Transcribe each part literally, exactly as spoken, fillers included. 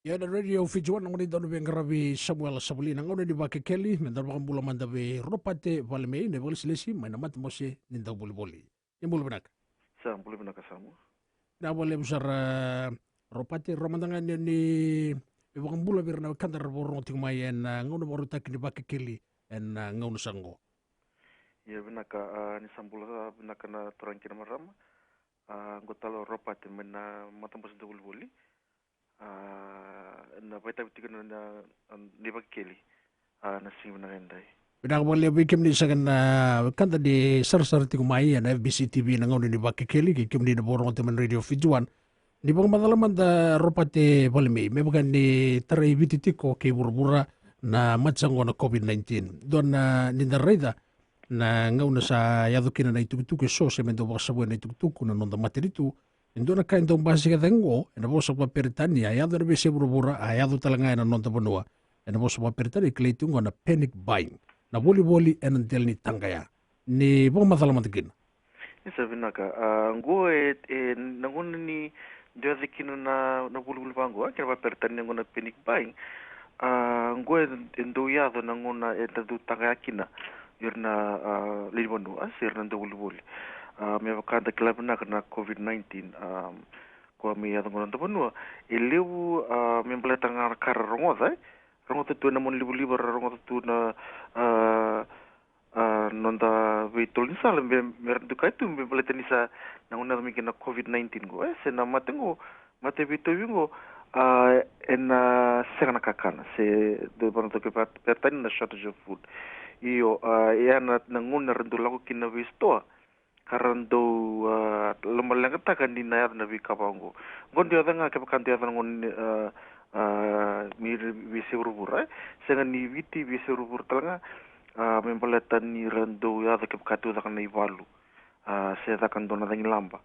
Ia na Radio Fiji One, na gone ni dau na veiqaravi Samuela Savali, na gauna ni Vakekeli, me da vakabula mada vei Ropate Valemei, na ivakalesilesi mai na Matabose ni Dauvolivoli. Ni bula vinaka. Sa bula vinaka Samu. Na vakalevu sara Ropate, rau mada ga ni, ni vakabula vei ira na wekada ra vakarorogo tiko mai ena gauna vakarautaki ni Vakekeli ena gauna sa qo. Ia vinaka, a, ni sa bula vinaka na turaga kei na marama. A, qo tale o Ropate mai na Matabose ni Dauvolivoli. A, na vakaitavi tiko na, na, na ni Vakekeli. A, na siga vinaka edai. Vinaka vakalevu vei kemuni saka na wekada ni sarasara tiko mai ena F B C T V na gauna ni Vakekeli, kei kemuni na vakarorogo tiko mai na Radio Fiji One. Ni vakamacala mada Ropate Valemei, me vaka ni tarai Viti tiko kei vuravura na mate sa qo na COVID nineteen. Dua na, ni da raica na gauna sa yaco kina na itukutuku eso, se me dau vakasavui na itukutuku na noda matanitu. E dua na ka e dau basika cake qo ena vosa vakaperitania, a yaco ena veiyasai vuravura, a yaco tale ga ena noda vanua. Ena vosa vakaperitania e kilai tiko qo na panic buying, na volivoli ena dela ni taqaya. Ni vakamacala mada kina. Ni sa vinaka, a, qo e, e na gauna ni dau yaco kina na, na volivoli vaqo, a, kena vakaperitania qo na panic buying. A, qo e, e dau yaco na gauna e da dau taqaya kina ira na, a, lewe ni vanua, a, se ira na dauvolivoli. A, me vaka da kila vinaka na COVID nineteen, a, koya me yaco qo na noda vanua, e levu, a, me baleta ga na ka ra rogoca, e rogoca tu ena monalivaliva, ra rogoca tu na, a, a, noda veitolo ni sala, me, me ra dau kaya tu me baleta ni sa na gauna yaco mai kina na COVID nineteen qo, e, se na mate qo, mate veitauvi qo, a, ena sega na kakana, se dau vanataki Peritania na shortage of food. Io, a, ia na, na gauna ra dau lako kina na veisitoa, ka ra dau, a, lomaleqataka ni na yaco na veika vaqo. Qo dau yaco ga kevaka dau yaco na gauna ni, a, a, ni veiyasai vuravura, e. Sega ni Viti, veiyasai vuravura tale ga, a, me baleta ni ra dau yaco kevaka dau caka na ivalu, a, se caka dua na cagilaba,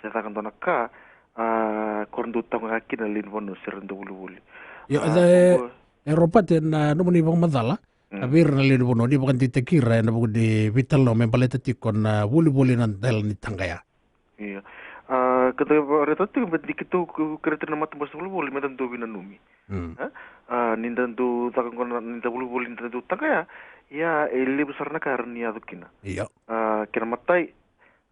se caka dua na ka, a, ko ra dau taqaya kina na lewe ni vanua se ra dau volivoli. Io, a, e, qo e Ropate, na nomuni vakamacala, Mm. A, vei ira na lewe ni vanua, ni vakadeitaki ira ena vuku ni veitalanoa me baleta tiko na volivoli ena dela ni taqaya. Ia. A, ka da vakaraitaka tiko me ni keitou kerea tiko na Matabose ni Dauvolivoli me da dau veinanumi. Mm. A, a, ni da dau caka qo na, ni da volivoli, ni da dau taqaya, ia e levu sara na ka e rawa ni yaco kina. Ia. A, kena matai,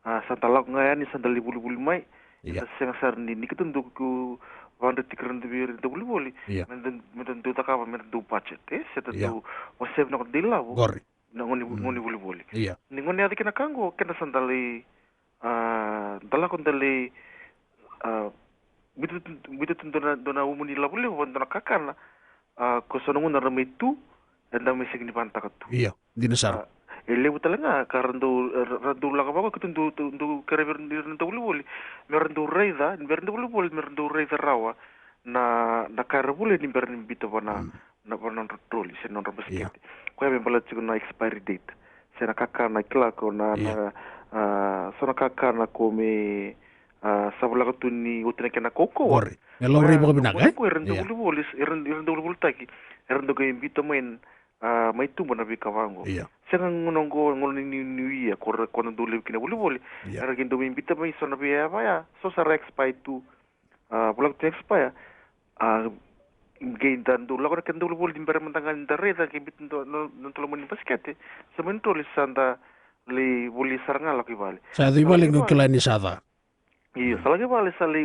a, sa da lako ga yani, sa da lai volivoli mai. Ia. Eda sega sara ni, ni keitou dau vakadreti ira na dauvolivoli. Ia. Me da, me da dau cakava, me da dau budget, e, se da, ia, dau wasea vinaka na noda ilavo. Qori. Na gauna ni, mm, gauna ni volivoli. Ia. Ni gauna yaco kina na ka qo, keda sa da lai, a, da lako da lai, a, biuta tu, biuta tu dua na, dua na umu ni ilavo levu, dua na kakana, a, ko so na gauna ra mai tu, eda mai sega ni vakayagataka tu. Ia. Dina sara. A, e levu tale ga ka ra dau, ra, ra dau lako vaqo, keitou dau, dau, dau kerea vei ira, ira na dauvolivoli me ra dau raica, ni bera ni dauvolivoli, me ra dau raica rawa na, na ka era volia ni bera ni biuta va na, mm, na, va na nodra troli se na nodra basikete. Ia. Koya me baleta tiko na expiry date se na kakana, kila, ko na, ia, na, a, so na kakana ko me, a, sa voleka tu ni oti na kena kaukauwa. Qori. Me laurai vakavinaka, e? Ko ira na dauvolivoli, ira, ira na dauvolivolitaki, era dau qai biuta mai, a, mai tuba na veika vaqo. Ia. Sega, gauna qo, gauna ni New, New Year, ko ra, ko na dau levu kina volivoli. Ia. Era qai dau mai biuta mai so na veiyavaya, so sa ra expire tu. A, voleka tu expire, a, qai da dau lako na kena dauvolivoli ni bera mada ga ni da raica, qai biuta na, na, na noda loma ni basikete se mai na troli, sa da lai volia sara ga lako i vale. Sa yaco i vale, qai kila ni sa ca. Io, sa lako i vale, sa lai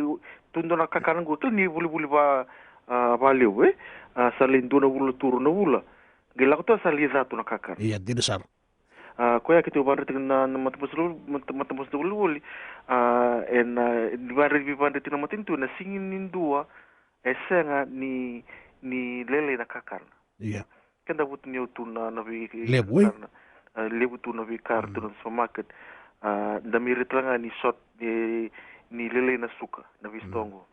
tu dua na kakana qo, kila ni volivoli va, a, valevu, e? A, sa lai dua na vula, tu rua na vula. Qai lako tu, sa lai ca tu na kakana. Ia, dina sara. A, koya keitou vakadreti kina na, na Matabose ni, Mata-, Matabose ni Dauvolivoli. A, ena, ni vakadreti, vakadreti na matanitu, ena sega ni dua e sega ni, ni lailai na kakana. Ia. Keda vutuniyau tu na, na vei, levu, e? Kakana, a, levu tu na veika tu, mm, na supermarket. A, da mai rai tale ga ni sot, ni, ni lailai na suka na veisitoa qo.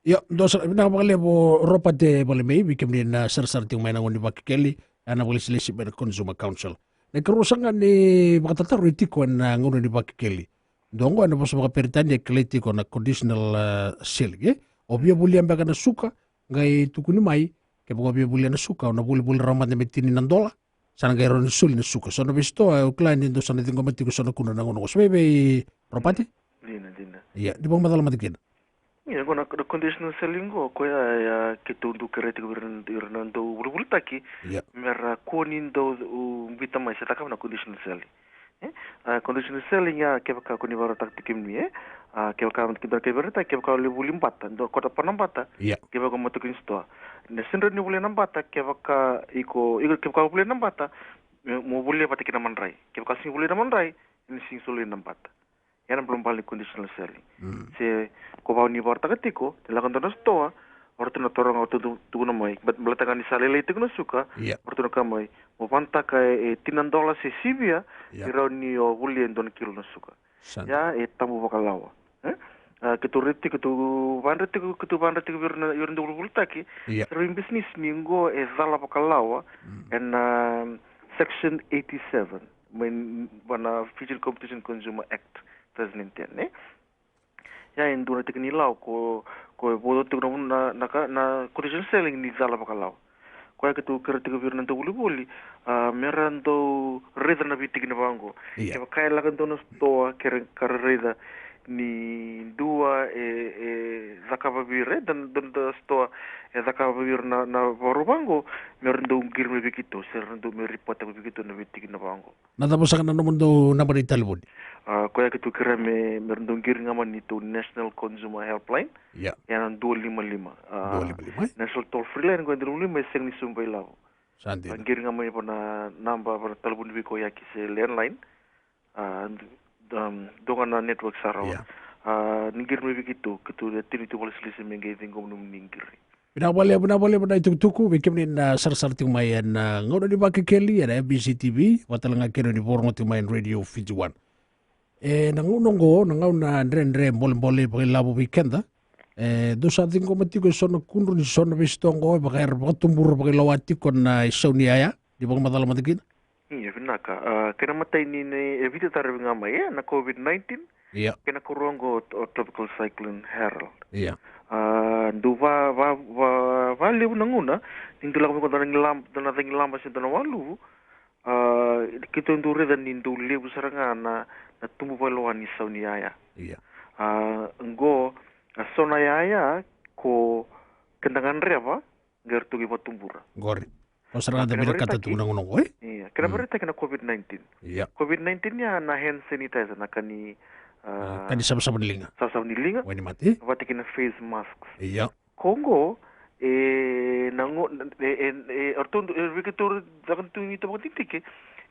Ia, dua sara, vinaka vakalevu Ropate Valemei, vei kemuni na sarasara tiko mai na gauna ni Vakekeli, ena vakalesilesi mai na Consumer Council. Na ikarua sara ga ni vakatataro e tiko ena gauna ni Vakekeli. Dua qo ena vosa vakaperitania e kilai tiko na conditional, a, selling, e? O via volia beka na suka, qai tukuni mai, kevaka o via volia na suka, o na volivoli rawa mada me tini na dola, sa na qai rawa ni soli na suka. So na veisitoa, au kila ni dou sa na ciqoma tiko so na kudra na gauna qo. Sa vei, vei Ropate? Dina, dina. Ia, ni vakamacala mada kina. Ia, qo na, na conditional selling qo, koya, ia, keitou dau kerei tiko vei ira na, ira na dau volivolitaki. Ia. Me ra kua ni dau, u, biuta mai se cakava na conditional selling. E? A, conditional selling, ia, kevaka ko ni vakarautaka tiko kemuni, e? A, kevaka keitou na kevaka, kevaka o levu voli bata, dua, kota pa na bata. Ia. Kevaka mo toki ni sitoa. Na sega ni volia na bata, kevaka iko, iko, kevaka o volia na bata, mo, mo volia vata kei na madrai. Kevaka sega ni volia na madrai, ni sega ni solia na bata. Ia na balebale ni conditional selling. Mm. Se ko vau ni vakarautaka tiko, ni lako dua na sitoa, o ratou na toro ga o ratou tu, tukuna mai, but baleta ga ni sa lailai tiko na suka, ia, o ratou na kaya mai, mo vanataka e, e tini na dola se sivia, ia, ni rawa ni o volia e dua na kilo na suka. Sa dina. Ia, e tabu vakalawa. E? A, keitou raica tiko, keitou vakadreta tiko, keitou vakadreta tiko vei ira na, ira na dau volivolitaki, ia, se ra veibisinisi ni qo e cala vakalawa, mm, ena, um, section eighty-seven. Mai vua na Fijian Competition Consumer Act two thousand and ten, e? Ia e dua na tiki ni lawa ko, ko e vodo tiko na, na, na ka, na conditional selling ni cala vakalawa. Koya keitou kerei tiko vei ira na dau volivoli, a, me ra dau raica na veitikina vaqo. Ia. Kevaka e lako dua na sitoa, ke ra, ka ra raica ni dua e, e cakava vei ira, e dua, dua, dua sitoa e cakava vei ira na, na vakarau vaqo, me ra dau qiri mai vei keitou, se ra dau mai ripotaka vei keitou na veitikina vaqo. Na cava saka na nomudou naba ni talevoni? A, koya keitou kerea me, me ra dau qiri ga mai na neitou National Consumer Helpline. Ia. Ia na dua lima lima. A, dua lima lima, e? National Toll Free Line, koya dua lima lima, e sega ni sobu vakailavo. Sa dina. A, qiri ga mai vua na naba, vua na talevoni veikauyaki se landline. A, d-, um, dua ga na network sa rawa. Ia. A, ni qiri mai vei keitou, keitou na tini tu vakalesilesi me qai ciqoma nomuni qiri. Vinaka vakalevu, vinaka vakalevu na itukutuku vei kemuni na sarasara tiko mai ena, a, gauna ni Vakekeli ena F B C T V, vata tale ga kei na ni vakarorogo tiko mai ena Radio Fiji One. Ena gauna oqo, na gauna dredre bolebole vakailavo vei keda. E, dou sa ciqoma tiko eso na kudru ni so na veisitoa oqo, e vaka era vakatubura vakailoa tiko na isau ni yaya, ni vakamacala mada kina. Ia, vinaka. A, kena imatai ni, ni, e vica taravi ga mai, e, na COVID nineteen. Ia. Kena ikarua oqo o, o Tropical Cyclone Harold. Ia. A, dau va, va, va, vakalevu na gauna ni dau lako mai ko dua na cagilaba, dua na cagilaba se dua na waluvu. A, keitou dau raica ni dau levu sara ga na, na tubu vakailoa ni sau ni yaya. Ia. A, qo, a, so na yaya ko keda gadreva, qai ratou qai vakatubura. Qori. Ko sara ga da vinakata tu na gauna oqo, e? Ia, kena vakaraitaki na COVID nineteen. Ia. COVID nineteen ia na hand sanitizer, na ka ni, a, ka ni savasava ni liga. Savasava ni liga. Wainimate. Vata kei na face masks. Ia. Ko oqo, e, na gauna, e, e, e, o ratou, e, vei keitou, vaka tu ni tou vakadidike,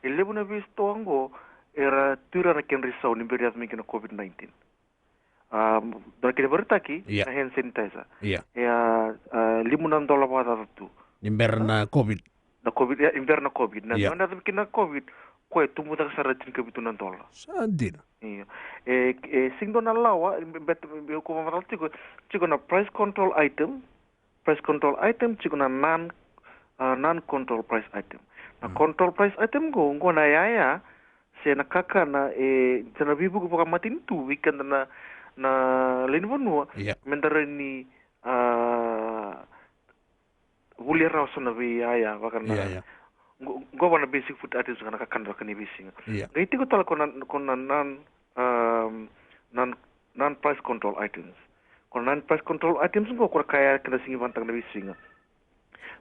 e levu na veisitoa oqo, era tu ira na kedra isau ni bera yaco mai kina COVID nineteen. A, dua na kena vakaraitaki, ia, na hand sanitizer. Ia. E a, a, lima na dola vakacaca tu. Ni bera na COVID. Na COVID, ia, ni bera na COVID. Na, ia, na, na, na COVID, koya e tubu cake sara e tinikavitu na dola. Sa dina. Ia. E, e, sega ni dua na lawa, e, be, be, be, ko vakamacala tiko, tiko na price control item, price control item, tiko na non, a, non control price item. Na, mm, control price item qo, qo na yaya, se na kakana, e, se na veivuke vakamatanitu vei keda na, na lewe ni vanua, ia, me da rawa ni, a, volia rawa so na veiyaya, vaka na, ia, ia, qo, qo vaka na basic food items, vaka na kakana, vaka ni veisiga. Ia. Qai tiko tale ko na, ko na non, um, non, non price control items. Ko na non price control items qo, ko na ka ya keda sega ni vakayagataka na veisiga.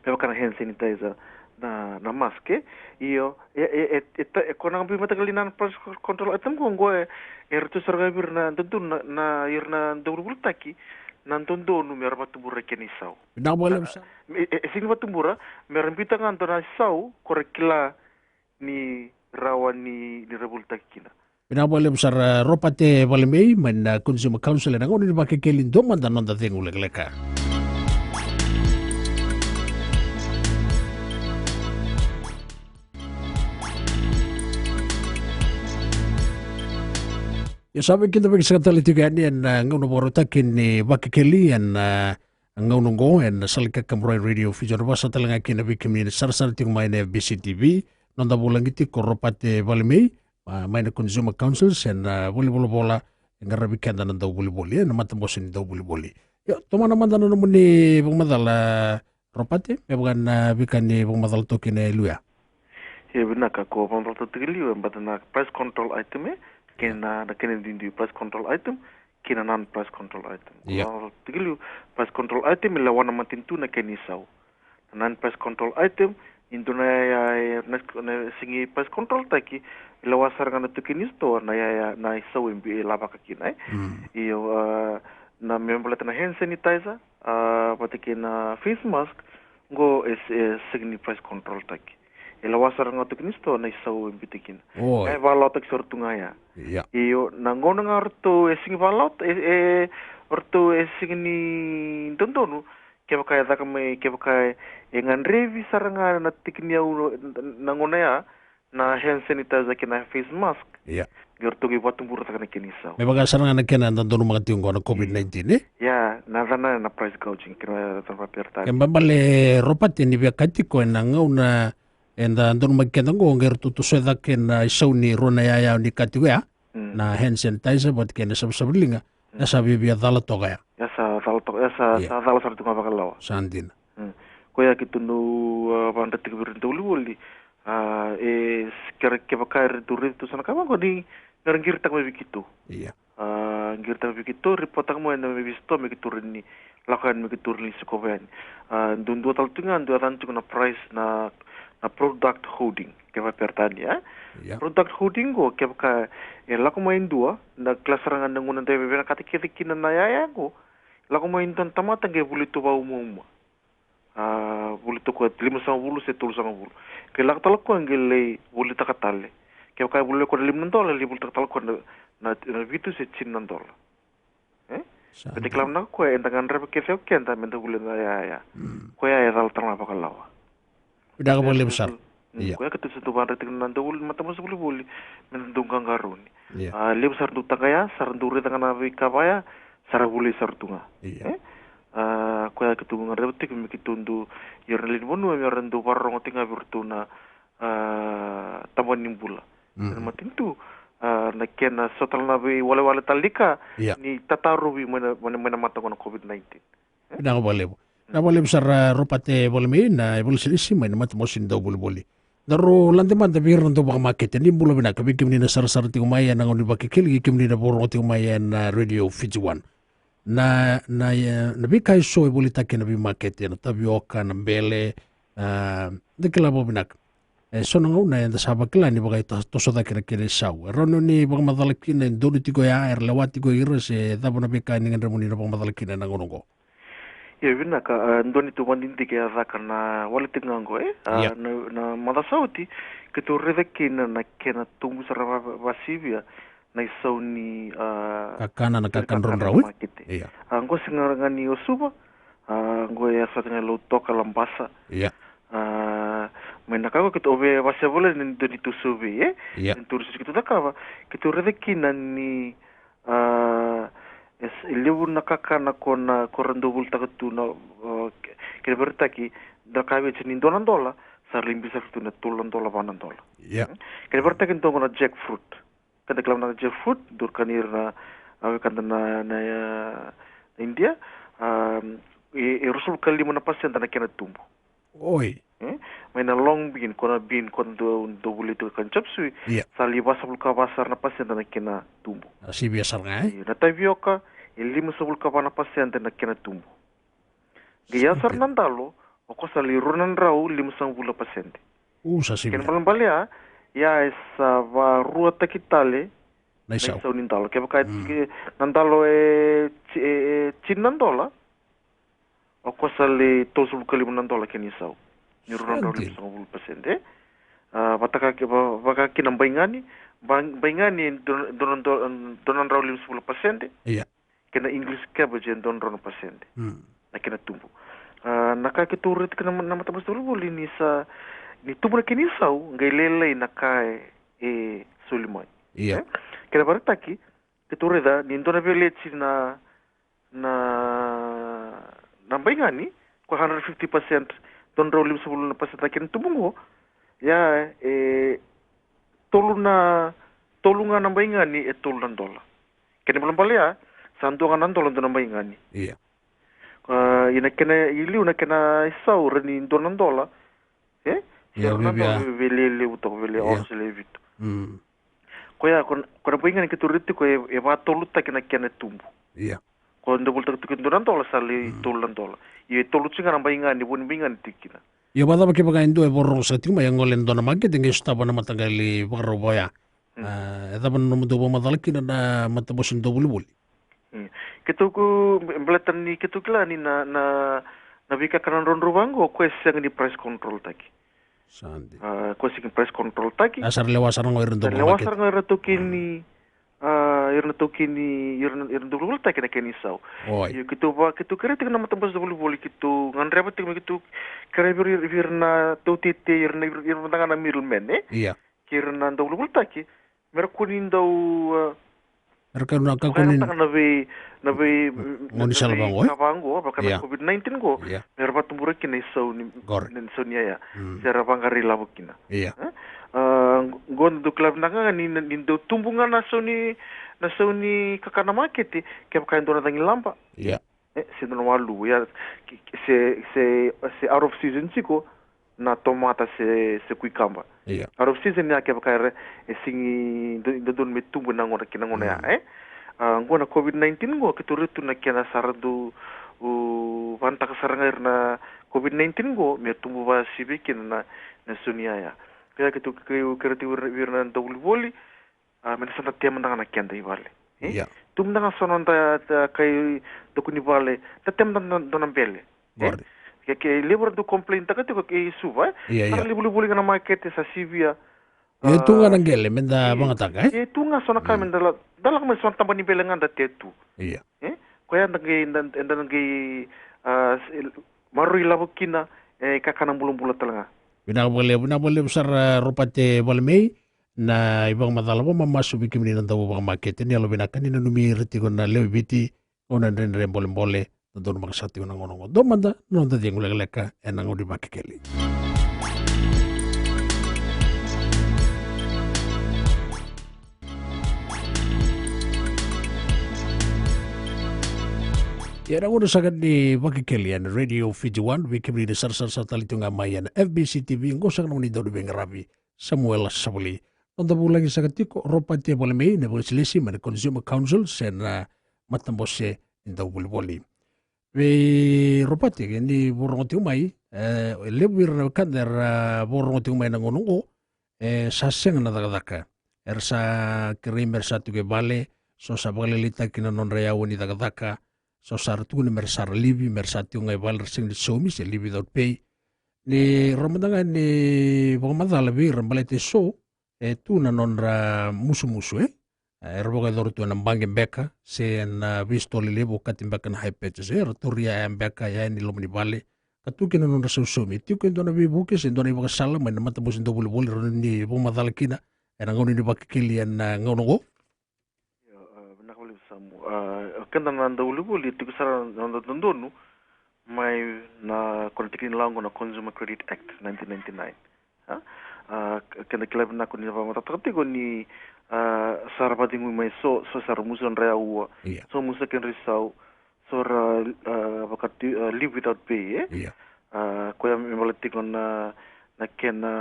Me vaka na hand sanitizer, na, na mask, e? Io, e, e, e, e, ta-, e, ko na veimataqali non price control item qo, qo e, e ratou sara ga vei ira na dodonu na, na, ira na dauvolivolitaki, na dodonu me ra vakatubura kina isau. Vinaka vakalevu sara. A, e, e, e sega ni vakatubura, me ra biuta ga dua na isau, ko ra kila ni rawa ni, ni ra volitaki kina. Vinaka vakalevu sara, Ropate Valemei, mai na Consumer Council, ena gauna ni Vakekeli. Dua mada na noda cegu lekaleka. Ia sa veikidavaki saka tale tiko yani ena, a, gauna vakarautaki ni Vakekeli, ena, a, gauna oqo, ena sala ni kakaburaki Radio Fiji One, vaka sara tale ga kina vei kemuni na sarasara tiko mai na F B C T V, noda vulagi tiko Ropate Valemei, a, mai na Consumer Council, se na, a, valenivolavola e qaravi keda na dauvolivoli, e, na matabose ni dauvolivoli. Io, tomana mada na nomuni vakamacala, Ropate, me vaka na veika ni vakamacala toka kina e liu ya. Io, vinaka, ko vakamacala toka kina e liu, e, baleta na price control item, e, kei na, na kena duidui, price control item, kei na non-price control item. Ia. Ko na tiki liu, price control item e lewa na matanitu na kena isau. Na non-price control item, e dua na yaya, na, na sega ni price control taki, e lewa sara ga na tu kina sitoa na yaya, na isau e bi-, e lavaka kina, e. Mm. Io, a, na me baleta na hand sanitizer, a, vata kei na face mask, qo e, e sega ni price control taki. E lewa sara ga tu kina sitoa na isau e biuta kina. Oi. E vakalawataki sara tu ga ya. Ia. Io, na gauna ga ratou e sega ni vakalawat-, e, e, ratou e sega ni dodonu, kevaka e caka mai, kevaka e gadrevi sara ga na tiki ni yau na gauna ya, na hand sanitizer kei na face mask. Ia. Qai ratou qai vakatuburataka na kena isau. Me vaka sara ga na kena da donumaka tiko qo na COVID nineteen, e? Ia, na yacana na price gouging, kena yacana vakaperitania. Ke babale Ropate ni via ka tiko ena gauna eda donumaki keda qo, qai ratou tosoya cake na isau ni rua na yaya ni ka tiko ya. Mm. Na hand sanitizer, vata kei na savasava liga, ya sa via, via cala toka ya. Ya sa cala toka, ya sa, ia, sa cala sara tu ga vakalawa. Sa dina. Mm. Koya keitou dau, a, vakadreti vei ira na dauvolivoli, a, e, s-, kere kevaka era dau raici tu sa na ka vaqo ni, mera qiritaka mai vei keitou. Ia. A, qiritaka mai vei keitou, ripotaka mai ena mai vei sitoa me keitou rawa ni lako yani me keitou rawa ni sikova yani. A, duadua tale tu ga, dua yacana tiko na price na, na product hoarding, kena vakaperitania, e? Ia. Product hoarding qo, kevaka e lako mai e dua, na kila sara ga na gauna da via vinakata kece kina na yaya qo, lako mai e dua na tamata qai volia tu vakauma uma. A, volia tu koya limasagavulu se tolusagavulu. Qai lako tale o koya qai lai volitaka tale. Kevaka e volia o koya na lima na dola, lai volitaka tale o koya na, na, na vitu se tini na dola. E? Sa dina. Baleta kila vinaka o koya, eda gadreva kece o keda meda volia na yaya. Mm. Koya e cala tale ga vakalawa. Vinaka vakalevu sara. Mm, ia. Koya keitou sa dau vakadreti kina na dauvolivoli, matabose volivoli, meda dau qaqarauni. Ia. A, levu sara dau taqaya, sa ra dau raica ga na veika vaya, sa ra volai sara tu ga. Ia. E? A, koya keitou gadreva tiko me keitou dau, ira na lewe ni vanua, me ra dau vakarorogo tiko ga vei iratou na, a, tabana ni bula. Mhm. Na matanitu, a, na kena so tale na veiwalewale tale ni ka, ia, ni tatarovi mai na, mai na, mai na mata qo na COVID nineteen. Vinaka vakalevu. Vinaka vakalevu sara Ropate Volomei na ivakalesilesi mai na matabose ni dauvolivoli. Daru lade mada vei ira na dauvakamakete. Ni bula vinaka vei kemuni na sarasara tiko mai ena gauna ni Vakekeli kei kemuni na vakarorogo tiko mai ena Radio Fiji One. Na, na, e, na veika eso e volitaki ena veimakete, na tavioka, na bele, a, da kila vakavinaka. E so na gauna eda sa vakila ni vaka e ta-, toso cake na kena isau. E rawa ni vakamacala kina e donu tiko ya, era lewa tiko ira, se cava na veika ni gadreva ni na vakamacala kina ena gauna oqo? Ia vinaka, a, dua ni tu vakadidike a caka na wale tiko ga oqo, e? A, ia, na, na macawa sa oti, keitou raica kina na kena tubu sara va-, va-, vakasivia na isau ni, a, kakana, na kakana draudrau, e? Makete. Ia. A, qo sega ga ni o Suva, a, qo e yaco tale ga i Lautoka, Labasa. Ia. A, mai na ka qo keitou, o vei, vakasevolai ni dua ni tou survey, e? Ia. Ni tou research keitou cakava, keitou raica kina ni, a, e s-, e levu na kakana ko na, ko ra dau volitaka tu na, a, ke-, kena vakaraitaki, na ka vei ni dua na dola, sa ra lai biu sara tu na tolu na dola, va na dola. Ia. Kena vakaraitaki dua qo na jackfruit. Keda kila na jackfruit, dau kani ira na, a, wekada na, na, e, na India, a, e, e ruasagavulu ka lima na pasede na kena tubu. Oi. E? Mai na long bean, ko na bean, ko na dau, dau volia tu ka ni chop suey, ia, sa lai vasagavulu ka va sara na pasede na kena tubu. A sivia sara ga, e? Io, na tavioka, e limasagavulu ka va na pasede na kena tubu. Qai yaco sara na dalo, o koya sa lai rua na drau limasagavulu na pasede. U, sa sivia. Kena ibalebale ya, ya e sa vakaruataki tale na isau, na isau ni dalo. Kevaka, mm, e tiki na dalo e ti-, e, e tini na dola, o koya sa lai tolusagavulu ka lima na dola kena isau. Ni rua na drau, sa dina, limasagavulu na pasede. A, vata ka ki-, va-, vaka kina baigani, ba-, baigani e dua, dua na do-, dua na drau limasagavulu na pasede. Ia. Kei na English cabbage e dua na drau na pasede. Mm. Na kena tubu. A, na ka keitou raica tiko na, na matabose ni dauvolivoli ni sa, ni tubu na kena isau, qai lailai na ka e, e soli mai. Ia. E? Kena vakaraitaki, keitou raica ni dua na veleti na, na, na baigani, ko hundred fifty percent, dua na drau limasagavulu na pasede na kena tubu qo. Ia, e, tolu na, tolu ga na baigani e tolu na dola. Kena ibalebale ya, sa dua ga na dola dua na baigani. Ia. A, ia na kena i liu na kena isau rawa ni dua na dola. E? Ia, sa dua na dola, via, via lewe levu toka, via lewe, ia, ono se lewe vitu. Mm. Koya, ko na, ko na bai ga ni keitou raica tiko e, e vakatolutaki na kena tubu. Ia. Ko dau volitaka tiko e dua na dola sa lai tolu na dola. Ia e tolu tiko ga na bai ga ni vo ni bai ga ni tiko kina. Ia vakacava kevaka e dua e vakarorogo saka tiko mai, e gole e dua na makete, qai sotava na mataqali vakarau vaya. Mm. A, e cava na nomudou vakamacala kina na matabose ni dauvolivoli? Mm. Keitou ku, baleta ni keitou kila ni na, na, na veika ka na drodro vaqo, ko e sega ni price control taki. Sa dina. A, ko e sega ni price control taki. A, sa ra lewa sara ga o ira na dauvolivoli. Sa ra lewa sara ga o ira na taukeni, a, ira na taukeni, ira na, ira na dauvolivoli taki na kena isau. Oi. Ia keitou va, keitou kerea tiko na matabose ni dauvolivoli, keitou gadreva tiko me keitou kerea vei ira, vei ira na tautetei, ira na, ira, ira na middleman, e? Ia. Kei ira na dauvolivoli taki. Me ra kua ni dau, a, me ra kua ni, kua ni, na vei, na vei, mm, gaunisala vaqo, e? Ka vaqo, vaka na, ia, COVID nineteen qo, ia, me ra vakatubura kina na isau ni, qori, na isau ni yaya. Mm. Se ra vaqara ilavo kina. Ia. E? A, qo dau kila vinaka ga ni, ni dau tubu ga na isau ni, na isau ni kakana makete, kevaka e dua na cagilaba. Ia. E, se dua na walu, ia, ke, ke, se, se, se out of season tiko, na tomata se, se cucumber. Ia. Out of season ya kevaka era, e sega ni do-, dodonu me tubu ena gauna, kei na gauna ya, mm, e? A, qo na COVID nineteen qo, keitou raica tu na kena sa ra dau, u, vakayagataka sara ga ira na COVID nineteen qo, me tubu vakasivia kina na, na isau ni yaya. Koya keitou, keitou kerea tiko vei ira na dauvolivoli, a, me da sa da tea mada ga na keda i vale. E? Ia. Tu mada ga so na noda, da kai toka ni vale, da tea mada ga na noda bele. E? Qori. Ke, ke levu era dau complain taka tiko e Suva, e? Ia, ia. Sa ra lai volivoli ga ena makete, sa sivia. E tu ga na qele me da, e, vakayagataka, e? E tu ga so na ka, mm, me da la, da lako mai so na taba ni bele ga da tea tu. Ia. E? Koya da qai, da, da qai, a, s-, maroroi ilavo kina, e, kakana bulabula tale ga. Vinaka vakalevu, vinaka vakalevu sara, a, Ropate Valemei. Na ivakamacala vakamamasu vei kemuni na dau vakamakete, ni yalovinaka ni nanumi ira tiko na lewe i Viti, gauna dredre bolebole, dodonu mada saka tiko na gauna qo. Dua mada na noda cegu lekaleka ena gauna ni Vakekeli. Ia na gauna saka ni Vakekeli ena Radio Fiji One, vei kemuni na sarasara saka tale tiko ga mai ena F B C T V, qo saka na nomuni dauniveiqaravi, Samuela Savuli. Noda vulagi saka tiko Ropate Valemei, na vakailesilesi mai na Consumer Council se na matabose ni dauvolivoli. Vei Ropate, ke ni vakarorogo tiko mai, e, levu vei ira na wekada era vakarorogo tiko mai na gauna oqo, e, sa sega na cakacaka. Era sa kerei me ra sa tiko e vale, so sa vakalailaitaki na nodra yawa ni cakacaka, so sa ra tukuna me ra sa ra livi, me ra sa tiko ga e vale, ra sega ni saumi se leave without pay. Ni ra mada ga ni vakamacala vei ira baleta e so e tu na nodra musumusu, e? E, era vakayacora tu ena baqe beka se na veisitoa lelevu, okati beka na high purchase, e? Era tauri yaya beka, yaya ni loma ni vale, ka tu kina na nodra sausaumi. E tiko e dua na veivuke se dua na ivakasala mai na matabose ni dauvolivoli, rawa ni vakamacala kina ena gauna ni Vakekeli ena gauna oqo? Io, a, vinaka vakalevu Samu. A, keda na dauvolivoli, e tiko sara na noda dodonu mai na, ko na tiki ni lawa qo na Consumer Credit Act nineteen ninety-nine. A, a, keda kila vinaka ni vakamatatataka tiko ni, a, sa ra vakacegui mai so, so sa ra musu nodra yawa, ia, so musu na kedra isau, so ra, a, vakati, a, leave without pay, e? Ia. A, koya me baleta tiko na, na kena,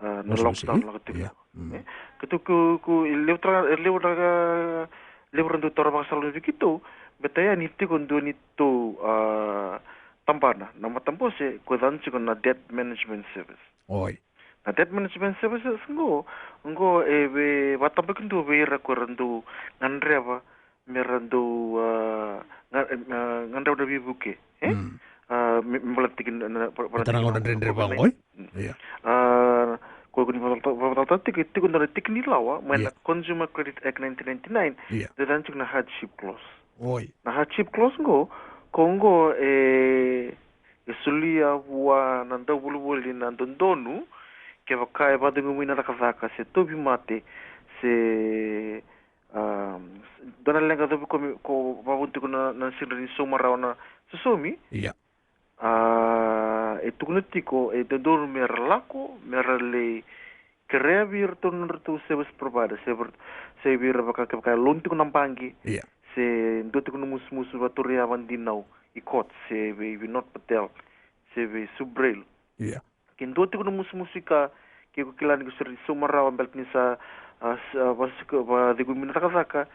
a, na lockdown lako tiko. Ia. Mm. E? Keitou ku, ku, e levu tara, e levu na, levu era dau taura vakasala vei keitou, baleta ya ni tiko dua ni tou, a, tabana na matabose, ko e yacana tiko na Debt Management Service. Oi. Na Debt Management Services qo, qo e vakatabakidua vei ira ko era dau gadreva me ra dau, a, ga, a, gadreva na veivuke, e? Mm. A, me, me baleta tiko na, na, baleta na gauna dredre vaqo, e? Mm. Ia. A, ko, ko ni vakamacalataka tiko, tiko dua na tiki ni lawa mai na, ia, Consumer Credit Act nineteen ninety-nine, ia, e yacana tiko na hardship clause. Oi. Na hardship clause qo, ko qo e, e solia vua na dauvolivoli na dodonu, kevaka e vakacegui mai na cakacaka se tauvimate, se, a, dua na leqa covi ko, ko vakavuna tiko na, na sidra ni sauma rawa na sausaumi. Ia. A, e tukuna tiko, e dodonu me ra lako, me ra lai kerea vei iratou na nodratou service provider, se vei, se vei ira vaka, kevaka e loan tiko na baqe, ia, se dua tiko na musumusu vakaturi yava dinau i court, se vei, vei Vinod Patel, se vei Subrail. Ia. Ke dua tiko na musumusu i ka, ke ko kila ni ko sega ni sauma rawa baleta ni sa, a, s-, a, vasika-, vacikumi na cakacaka,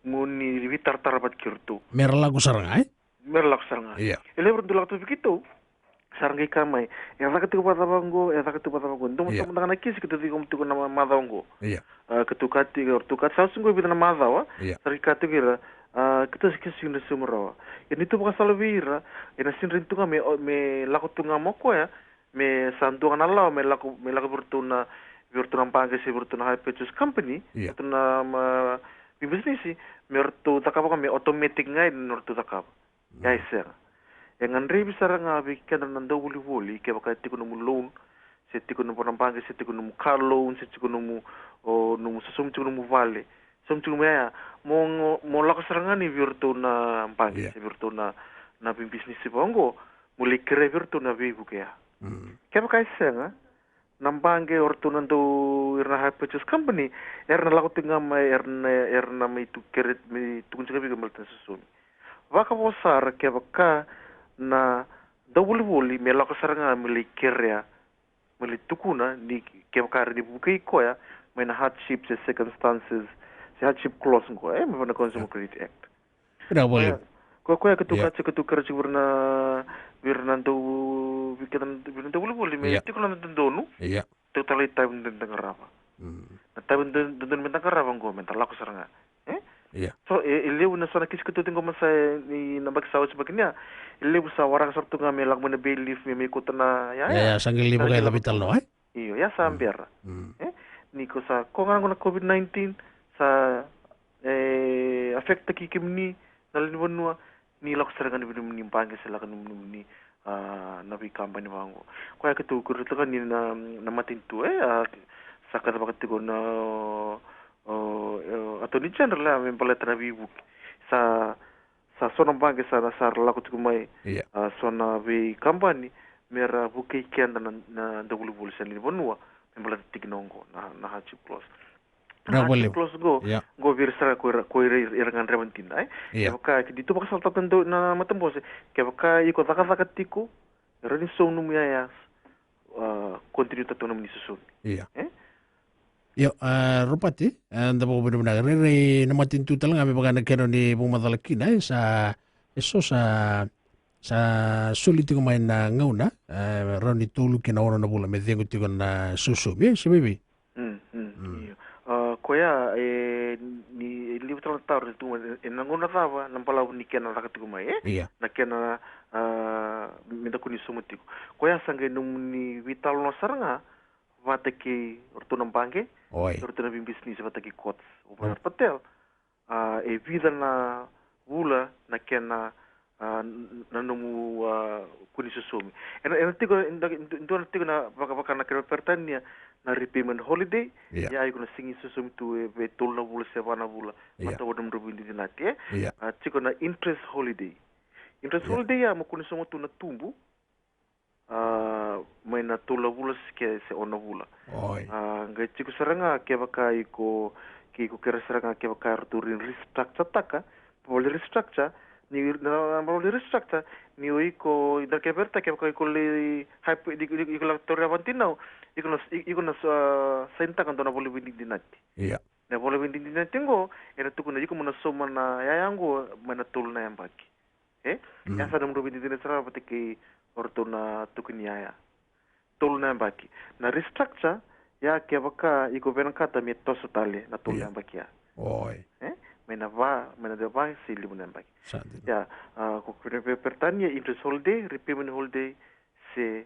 mo ni veitaratara vata kei iratou. Me ra lako sara ga, e? Me ra lako sara ga. Ia. E levu era dau lako tu vei keitou, sa ra qai kaya mai, e caka tiko vacava oqo, e caka tiko vacava oqo. Dou, ia, mada ga na kisi keitou ciqoma tiko na ma-, macawa oqo. Ia. A, keitou kaya tiko, keitou kaya tiko, sa oti oqo e vica na macawa. Ia. Sa ra qai kaya tiko o ira, a, keitou sa kisi ni sauma rawa. Ia ni tu vakasala vei ira, ena sega ni rawa tu ga me, o, me lako tu ga mai o koya, me sa dua ga na lawa me lako, me lako vei iratou na, vei iratou na baqe se vei iratou na hire purchase company, ia, iratou na, ma, veibisinisi, me ratou cakava ga me automatic ga na nodratou cakava. Mm. Ia e sega. E gadrevi sara ga vei keda na dauvolivoli, kevaka e tiko nomu loan, se tiko nomu na baqe, se tiko nomu car loan, se tiko nomu, o, nomu sosomi tiko nomu vale, sosomi tiko nomu yaya, mo, mo lako sara ga ni vei iratou na baqe, ia, se vei iratou na, na veibisinisi vaqo, mo lai kerea vei iratou na veivuke ya. Mm. Kevaka e sega, na baqe, o ratou na dau, ira na hire purchase company, era na lako tiko ga mai, era na, era na mai tu kere, mai tukuna tiko ga vei iko me leta na sosomi. Vakavo sara kevaka na dauvolivoli me lako sara ga me lai kerea, me lai tukuna ni kevaka e rawa ni vukei koya mai na hardship se circumstances, se hardship clause qo, e, mai na Consumer, ia, Credit Act. Vinaka vakalevu. Koya, koya keitou, ia, kaya tiko, keitou kerea tiko vei ira na, vei ira na dau, vei keda, vei ira na dauvolivoli, me, ia, tiko na dodonu. Ia. Tou talai tavi dodonu da qarava. Mm. Na tavi do-, dodonu me da qarava oqo, me da lako sara ga. E? Ia. So, e, e levu na so na kisi keitou ciqoma sa, e, ni na yabaki sa oti yabaki ni ya. E levu sa waraka sara tu ga me lako mai na bailiff, me, me kauta na, ya, ia, ya, ya, sa qai lai, sa qai vakayaco veitalanoa, e? Io, ya sa, mm, bera. Mm. E? Ni ko sa, ko ga qo na COVID nineteen, sa, e, affect-taki kemuni na lewe ni vanua, ni lako sara ga ni vei nomuni baqe se lako ni nomuni, a, na veikabani vaqo. Koya keitou kurabuitaka ni na, na matanitu, e, a, sa kacivaka tiko na, o, o, e, Attorney General, e, me baleta na veivuke. Sa, sa so na baqe sa, sa ra lako tiko mai, ia, a, so na veikabani, me ra vukei keda na, na dauvolivoli se na lewe ni vanua, me baleta tikina oqo, na, na hardship clause. Na, na hardship clause qo, ia, qo vei ira sara ko ira, ko ira, ira gadreva dina, e? Ia. Kevaka, ke dua tu vakasalataka na, na matabose, kevaka iko cakacaka tiko, e rawa ni sauma nomu yaya, a, continue-taka tu na nomuni sosomi. Ia. E? Io, a, Ropati, e, da vakavinavinaka. Rairai na matanitu tale ga me vaka na kena ni vakamacala kina, e, sa, e so sa, sa soli tiko mai na gauna, e, rawa ni tolu ki na ono na vula me cegu tiko na sosomi, e, se vei vei? Mm, mm, mm. Io. A, koya, e, ni, e levu tale na taro e tu mai, e, na gauna cava, na balavu ni kena caka tiko mai, e? Ia. Na kena, a, me da kua ni sauma tiko. Koya sa qai nomuni veitalanoa sara ga, vata kei ratou na baqe, oi, ratou na veibisinisi vata kei Courts. O, mm, Mayor Patel, a, e vica na vula na kena, a, n-, na nomu, a, kua ni sosomi. Ena, ena tiko, ena, dua na tiko na vaka, vaka na kena Peritania na repayment holiday, ia, ia iko na sega ni sosomi tu e, e tolu na vula se va na vula, ia, matau na nomu veididiati, e? Ia. A, tiko na interest holiday. Interest, ia, holiday ya mo kua ni sauma tu na tubu, a, mai na tolu na vula se ke, se ono na vula. Oi. A, qai tiko sara ga kevaka iko, ke iko kerea sara ga kevaka ratou ri restructure-taka, vale restructure, ni na, na vale restructure, ni o iko, ida ke verta kevaka iko lai high pay, iko, iko, iko lai tauri yava dinau, iko na, iko na, a, sainitaka dua na vale veidinadinati. Ia. Na vale veidinadinati qo, ena tukuna iko mo na sauma na yaya qo mai na tolu na yabaki. E? Mm. Ya sa na nomu veidinadinati sara vata kei o ratou na tokoni yaya. Tolu na yabaki. Na restructure, ya kevaka iko vinakata me toso tale na tolu, ia, na yabaki ya. Oi. E? Mai na va, mai na va se lima na yabaki. Sa dina. Ya, a, ko Pe-, Pe-, Peritania, interest holiday, repayment holiday, se,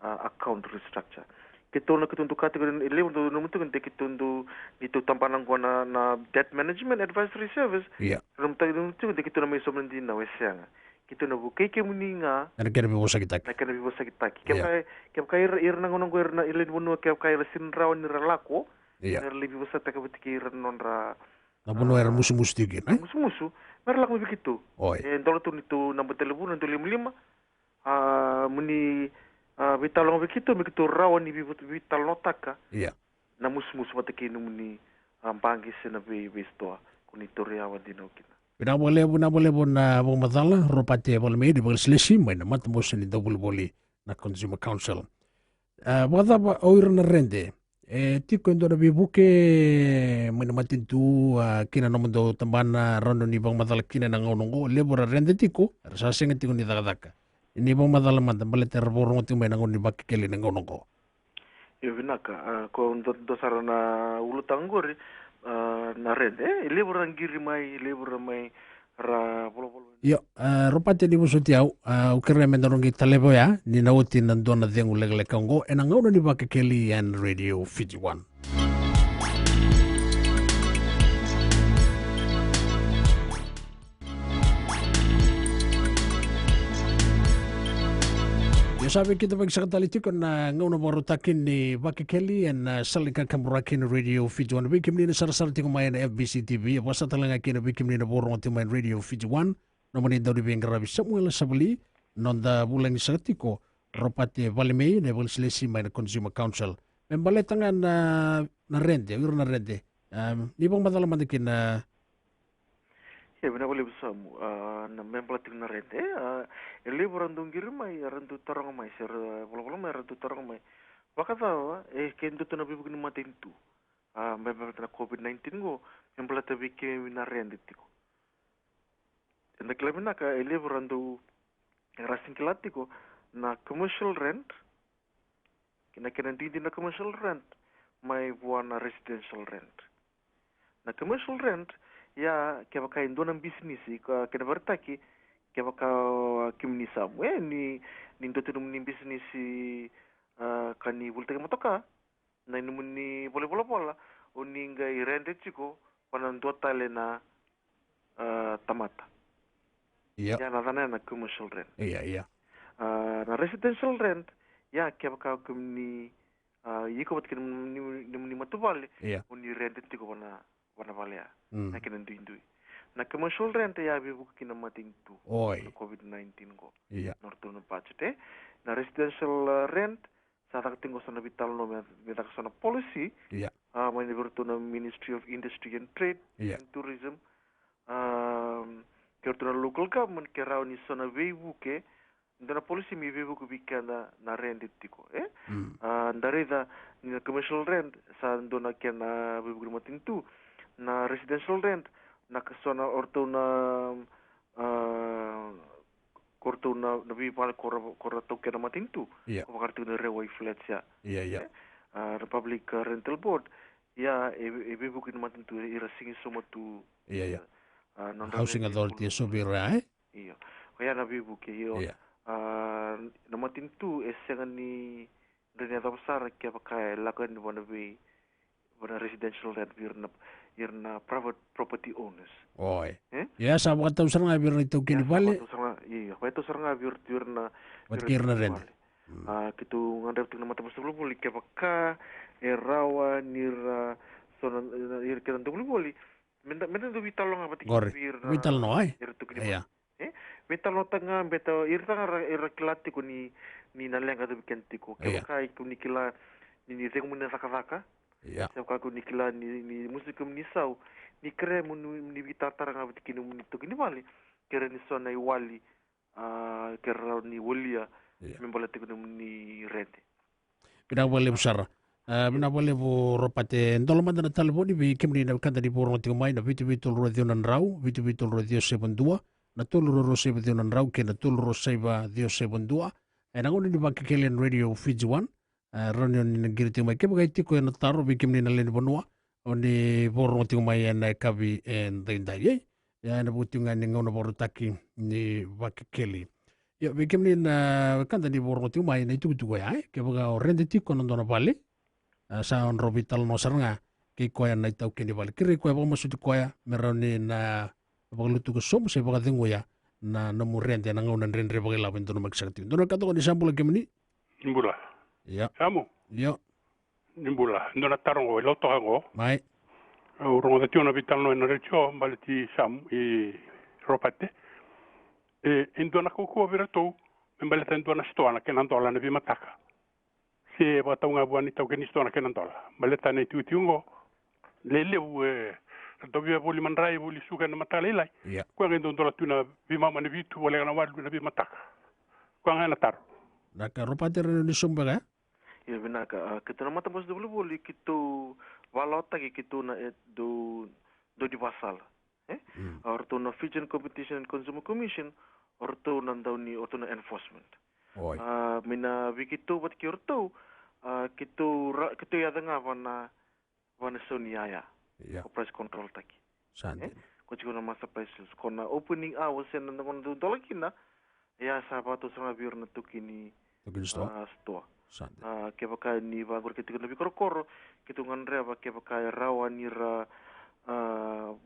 a, account restructure. Keitou na, keitou dau kaya tiko, e levu dau nanuma tiko de keitou dau, ni tou tabana qo na, na Debt Management Advisory Service. Ia. Nanuma tiko de keitou na mai sauma na dinau, e sega. Keitou na vukei kemuni ga. Ena kena veivosakitaki. Na kena veivosakitaki. Ia. Kevaka, kevaka ira, ira na gauna qo, ira na, ira lewe ni vanua, kevaka ira sega ni rawa ni ra lako, ia, era lai veivosakitaka vata kei ira na nodra, na vanua era, a, musumusu tiko kina, e? Musumusu, me ra lako mai vei keitou. Oi. E dola tu ni tou naba talevoni, dua lima lima, a, mo ni, a, veitalanoa vei keitou, me keitou rawa ni vei-, veitalanoataka, ia, na musumusu vata kei nomuni, a, baqe se na vei, veisitoa ko ni tauri yava dinau kina. Vinaka vakalevu, vinaka vakalevu na vakamacala, Ropati Valemei, ni vakalesilesi mai na matabose ni dauvolivoli na Consumer Council. A, vakacava o ira na rede, E tiko e dua na veivuke mai na matanitu, a, kina nomudou tabana, rawa ni vakamacala kina ena gauna oqo, levu era rede tiko, era sa sega tiko ni cakacaka. Ni vakamacala mada baleta era vakarorogo tiko mai na gauna ni Vakekeli ena gauna oqo. Io, vinaka. A, ko dua, dua sara na ulutaga qori, a, na rede, e, e levu ra qiri mai, e levu ra mai ra volavola. Io, a, Ropate, ni vosoti au, a, au kerea me da roqi taleva oya ni na oti na dua na cegu lekaleka oqo ena gauna ni Vakekeli ena Radio Fiji One. Ia sa veikidavaki saka tale tiko na gauna vakarautaki ni Vakekeli ena, a, sala ni kakaburaki na Radio Fiji One. Vei kemuni na sarasara tiko mai ena F B C T V, e vakasa tale ga kina vei kemuni na vakarorogo tiko mai na Radio Fiji One, nomuni dauniveiqaravi Samuela Savali, noda vulagi saka tiko Ropate Valemei, na ivakalesilesi mai na Consumer Council. Me baleta ga na, na rede, o ira na rede. A, ni vakamacala mada kina. Ia, vinaka vakalevu Samu, a, na me baleta tiko na rede, a, e levu ra dau qiri mai, era dau taroga mai, se ra volavola mai, era dau taroga mai. Vakacava, e, ke dua tu na veivuke ni matanitu, a, me baleta na COVID nineteen qo, me baleta vei kemuni na rede tiko. Eda kila vinaka, e levu ra dau, era sega ni kila tiko na commercial rent, kei na kena duidui na commercial rent mai vua na residential rent. Na commercial rent, ia, kevaka e dua na bisinisi, ka, kena vakaraitaki, kevaka, a, kemuni Samu, e, ni, ni dua tu nomuni bisinisi, a, ka ni volitaki motoka, na nomuni vale ni volavola, o ni qai rede tiko vua na dua tale na, a, tamata. Ia. Ia na yacana ya na commercial rent. Ia, ia. A, na residential rent, ia kevaka o kemuni, a, iko vata kei na nomuni, nomuni matavuvale, ia, o ni rede tiko vua na, vua na vale ya. Mm. Na kena duidui. Na commercial rent, ia veivuke kina na matanitu. Oi. Na COVID nineteen qo. Ia. Na ratou na budget, e. Na residential, a, rent, sa caka tiko qo so na veitalanoa me, me caka so na policy. Ia. A, mai vei iratou na Ministry of Industry and Trade, ia, and Tourism. A, kei iratou na local government, ke rawa ni so na veivuke, dua na policy me veivuke vei keda na rede tiko, e? Mm. A, da raica ni na commercial rent, sa dua na kena veivuke ni matanitu, na residential rent, na ka so na o ratou na, a, ko ratou na, na veivale ko ra, ko ra taukena matanitu. Ia. Ko vaka ratou na Rewai Flats ya. Ia, ia. E? A, Republic, a, Rental Board. Ia, e, e veivuke ni matanitu, ira sega ni sauma tu. Ia, ia. A, na nodra Housing Authority, e so vei ira, e? Io. Koya na veivuke, io. Ia. A, na matanitu, e sega ni dredre ni yacova sara kevaka e lako yani vua na vei, vua na residential rent vei ira na, ira na private property owners. Oi. E? Ia, sa vakatau sara ga vei ira na itaukei ni vale. Ia, sa vakatau sara ga, io, vakatau sara ga vei ira, vei ira na, vei ira na rede. Mm. A, keitou gadreva tiko na matabose ni volivoli, kevaka e rawa ni ra, so na, na, ira kece na dauvolivoli, me da, me da dau veitalanoa vata kei ira na, veitalanoa, e? Ira tukuni vale. Ia. E? Veitalanoataka ga, baleta ira tale ga era, era kila tiko ni, ni na leqa cava e kena tiko. Ia. Kevaka iko ni kila ni, ni cegu mo ni na cakacaka. Ia. Se vaka iko ni kila ni, ni musuki mo ni sau, ni kerea mo ni, ni veitaratara ga vata kei nomuni itaukei ni vale, kerea ni so na iwali, a, ke rawa ni walia, ia, me baleta tiko nomuni rede. Vinaka vakalevu sara. A, vinaka vakalevu Ropate. Dola mada na talevoni vei kemuni na wekada ni vakarorogo tiko mai, na vitu vitu tolu rua ciwa na drau, vitu vitu tolu rua ciwa saiva dua, na tolu rua rua saiva ciwa na drau kei na tolu rua saiva ciwa saiva dua. Ena gauna ni Vakekeli ena Radio Fiji One. A, rawa ni o ni na qiri tiko mai. Kevaka e tiko e na taro vei kemuni na lewe ni vanua, o ni vakarorogo tiko mai ena yakavi edaidai, e? Ia, ena vuku tiko ga ni gauna vakarautaki ni Vakekeli. Ia, vei kemuni na wekada ni vakarorogo tiko mai, na itukutuku oya, e? Kevaka o rede tiko na dua na vale, a, sa drau veitalanoa sara ga kei koya na itaukei ni vale. Kerei koya, vakamasuti koya me rawa ni na vakalutuka sobu se vakaceguya na nomu rede ena gauna dredre vakailavo e donumaki saka tiko. Dua na wekada qo, ni sa bula kemuni. Ni bula. Ia. Samu. Io. Ni bula. Dua na taro qo, e Lautoka qo. Mai. Au rogoca tiko na veitalanoa ena retio, baleti Samu, i Ropate. E, e dua na kaukauwa vei iratou me baleta e dua na sitoa na kena dola ena veimataka. Se vakatau ga vua na itaukei ni sitoa na kena dola. Baleta na itikotiko qo, lelevu, e, ratou via voli madrai, voli suka ena mataka lailai. Ia. Koya ga e dau dola tu na veimama, na vitu voleka na walu ena veimataka. Koya ga ena taro. Na ka Ropate, rawa ni sobu beka, e? Io, vinaka. A, keitou na matabose ni volivoli, keitou vakalawataki keitou na, e, dou, dou ni vasala. E? Mm. A, o ratou na Fijian Competition and Consumer Commission, o ratou na dau ni, o ratou na enforcement. Oi. A, mai na vei keitou vata kei o ratou, a, keitou ra-, keitou yaca ga vana, vana sau ni yaya. Ia. Ko price control taki. Sa dina. E? Ko tiko na master price sales. Ko na opening hours ena gauna dou dola kina, ia sa vakatau sara ga vei ira na taukei ni, taukei ni store. A, store. Sa dina. A, kevaka ni vaqori keitou na veikorokoro, keitou gadreva kevaka e rawa ni ra, a,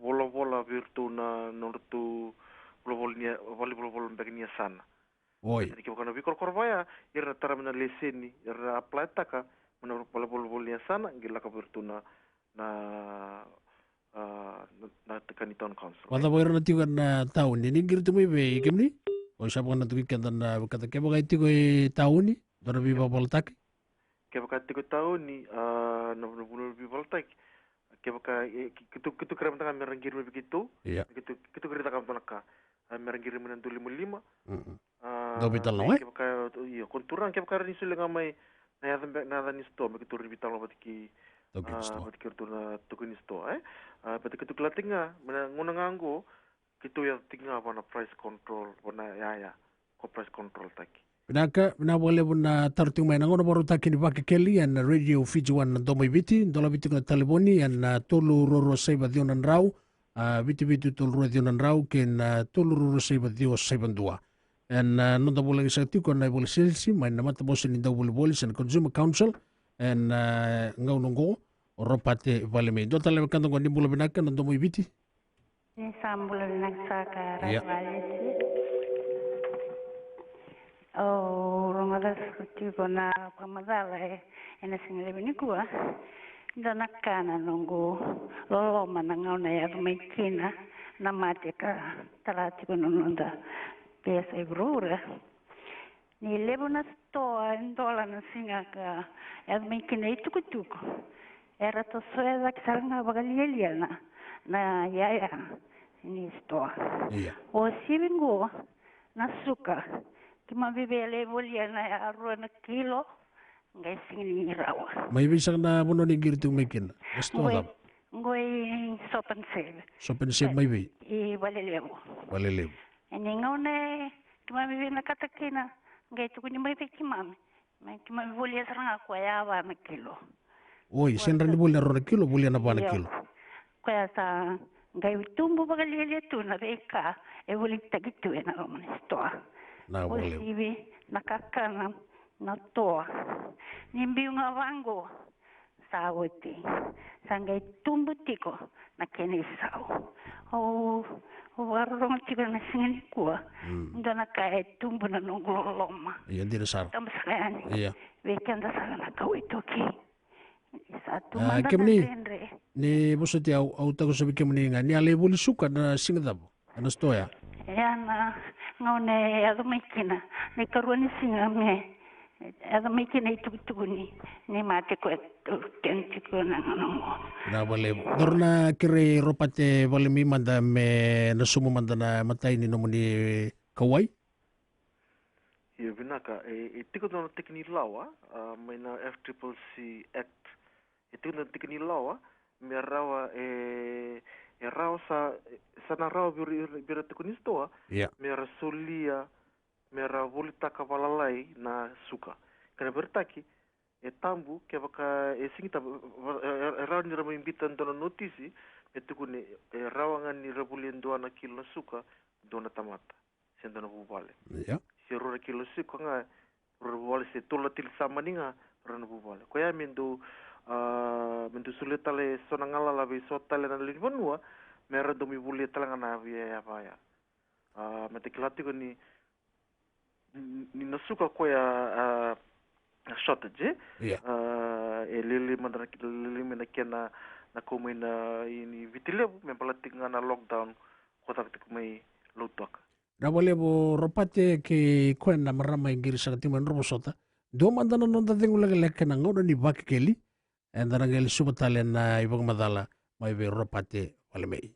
volavola vei iratou na, nodratou volavola ni, vale volavola beka ni yasana. Oi. Kevaka na veikorokoro vaya, ira na tara mai na leseni, ira na apply taka mai na vale volavola ni yasana, qai lako vei iratou na, na, a, na, na ka ni town council. Vakacava ira na tiko na tauni, ni qiri tu mai vei kemuni? Oi, sa vaka na tuki keda na vakata kevaka e tiko e tauni, dua na veivakavalataki? Kevaka e tiko e tauni, a, na, na vanua ni veivakavalataki. Kevaka, e, ki-, keitou, keitou kerea mada ga me ra qiri mai vei keitou. Ia. Keitou, keitou qiri taka mada na ka. A, me ra qiri mai na dua lima lima. Mm-mm. A, dau veitalanoa, e? Kevaka, io, ko na turaga kevaka ra ni solia ga mai na yaca be-, na yaca ni store, me keitou ri veitalanoa vata kei, taukei ni store. A, vata kei iratou na taukei ni store, e? A, baleta keitou kila tiko ga, mai na gauna ga oqo, keitou yaco tiko ga vana price control, vana yaya, ko price control taki. Vinaka, vinaka vakalevu na taro tiko mai na gauna vakarautaki ni Vakekeli ena Radio Fiji One na Domo i Viti, dolavi tiko na talevoni ena tolu rua rua saiva ciwa na drau, a, vitu vitu tolu rua ciwa na drau, kei na tolu rua rua saiva ciwa saiva dua. Ena, a, noda vulagi saka tiko na ivola silisi mai na matabose ni dauvolivoli se na Consumer Council, ena, a, gauna oqo, o Ropate Valemei. Dua tale na wekada oqo, ni bula vinaka na Domo i Viti. Ni sa bula vinaka saka. Ia. Ratu Alesi. Au rogoca saka tiko na vakamacala e, ena siga levu nikua. Dua na ka na noqu loloma na gauna e yaco mai kina na mate ka tara tiko na noda pesa i vuravura. Ni levu na sitoa e dola na siga ka yaco mai kina itukutuku. Era tosoya cake sara ga vakalialia na, na yaya ni sitoa. Ia. O sivi qo na suka, keimami via lai volia na yarua na kilo, qai sega ni rawa. Mai vei saka na vanua ni qiri tu mai kina? Na sitoa cava? Qo i Shop and Save. Shop and Save mai vei? I Valelevu. Valelevu. E ni gauna e keimami vinakata kina, qai tukuni mai vei keimami. Me keimami volia sara ga koya va na kilo. Oi, sega ni volia na rua na kilo, volia na va na kilo. Io. Koya sa qai tubu vakalialia tu na veika e volitaki tu ena loma ni sitoa. Na volitaki. O sivi, na kakana, na toa. Ni biu ga vaqo. Sa oti. Sa qai tubu tiko na kena isau. Au, au vakarorogo tiko na siga nikua. Mm. Dua na ka e tubu na noqu loloma. Ia, dina sara. Tabu sara yani. Ia. Vei keda sara na kawa iTaukei. Sa tu mada na dredre. Ni vosoti au, au takosovi kemuni ga. Ni a lai voli suka na siga cava? Ena sitoa ya? Ia na gauna e yaco mai kina na ikarua ni siga me yaco mai kina itukutuku ni, ni mate ko e kena tiko na gauna oqo. Na vale. Daru na kerei Ropate Valemei mada me na sumu mada na imatai ni nomuni kauwai. Io, vinaka. E, e tiko na tiki ni lawa, a, mai na F triple C Act. E tiko na tiki ni lawa me rawa, e, e rawa sa, sa na rawa vei ira, vei ira tiko ni sitoa, ia, me ra solia, me ra volitaka valalai na suka. Kena veretaki, e tabu, kevaka e sigi tabu, e, e, e rawa ni ra mai bita dua na notisi me tukuni e rawa ga ni ra volia dua na kilo na suka dua na tamata se dua na vuvale. Ia. Se rua na kilo suka ga, rua na vuvale, se tolu na tili samani ga, rua na vuvale. Koya me dou, a, me dou solia tale so na galala vei so tale na lewe ni vanua me ra dau mai volia tale ga na via yava ya. A, me da kila tiko ni, ni na suka koya, a, a shortage, e? Ia. A, e lele mada na, lele mai na kena na kau mai na i ni Viti Levu me baleta tiko ga na lockdown ko caka tiko mai Lautoka. Vinaka vakalevu Ropate kei koya na marama e qiri saka tiko mai Novosota. Dua mada na noda cegu lekaleka ena gauna ni Vakekeli. Eda na qai lesuva tale na ivakamacala mai vei Ropate Valemei.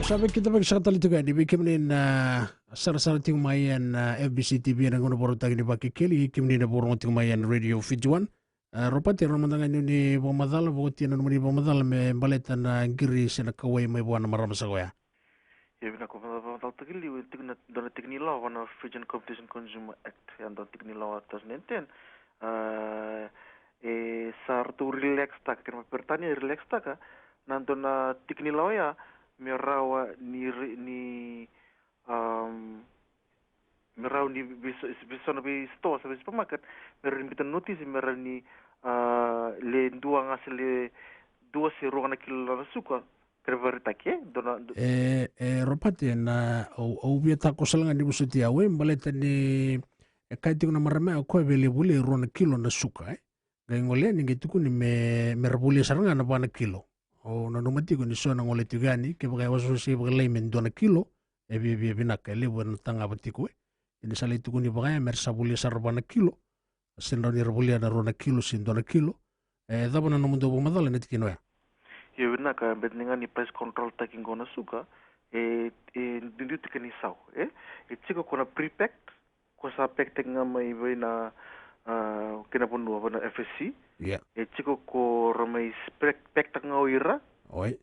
Sa vei keda vei saka tale tiko yani vei kemuni na sarasara tiko mai ena F B C T V ena gauna vakarautaki ni Vakekeli, kei kemuni na vakarorogo tiko mai ena Radio Fiji One. A, Ropati, e rawa mada ga ni o ni vakamacala, vakaotia na nomuni vakamacala me baleta na qiri se na kauwai mai vua na marama saka oya. Ia vinaka, vakamacalataki liu e tiko na dua na tiki ni lawa vua na Fijian Competition Consumer Act, e a dua na tiki ni lawa two thousand and ten. A, e sa ratou relax taka, kena vakaperitania e relax taka na dua na tiki ni lawa oya, me rawa ni re-, ni, am, me rawa ni vei so, vei so na vei store, se vei supermarket, me rawa ni biuta na notisi me rawa ni, a, le dua ga se le dua se rua ga na kilo na suka, kena vakaraitaki, e? Dua na, du- E, e, Ropati, na, au, au via takoso sara ga ni vosoti au, e, baleta ni e kaya tiko na marama ya o koya via lai volia e rua na kilo na suka, e? Qai gole yani qai tukuni me, me ra volia sara ga na va na kilo. Au nanuma tiko ni so na gole tiko yani, kevaka e wasewasei vakalailai me dua na kilo, e viavia vinaka, e levu ena tagava tiko, e. Ia ni sa lai tukuni vakaya me ra sa volia sara va na kilo, se na rawa ni ra volia na rua na kilo se dua na kilo. E cava na nomudou vakamacala ena tikina oya? Io, vinaka, baleta ni ga ni price control taki qo na suka, e, e duidui tiko ni sau, e? E tiko ko na pre-packed, ko sa pack taki ga mai vei na, a, kei na vanua, vei na F S C. Ia. E tiko ko ra mai pack, pack taki ga o ira. Oi.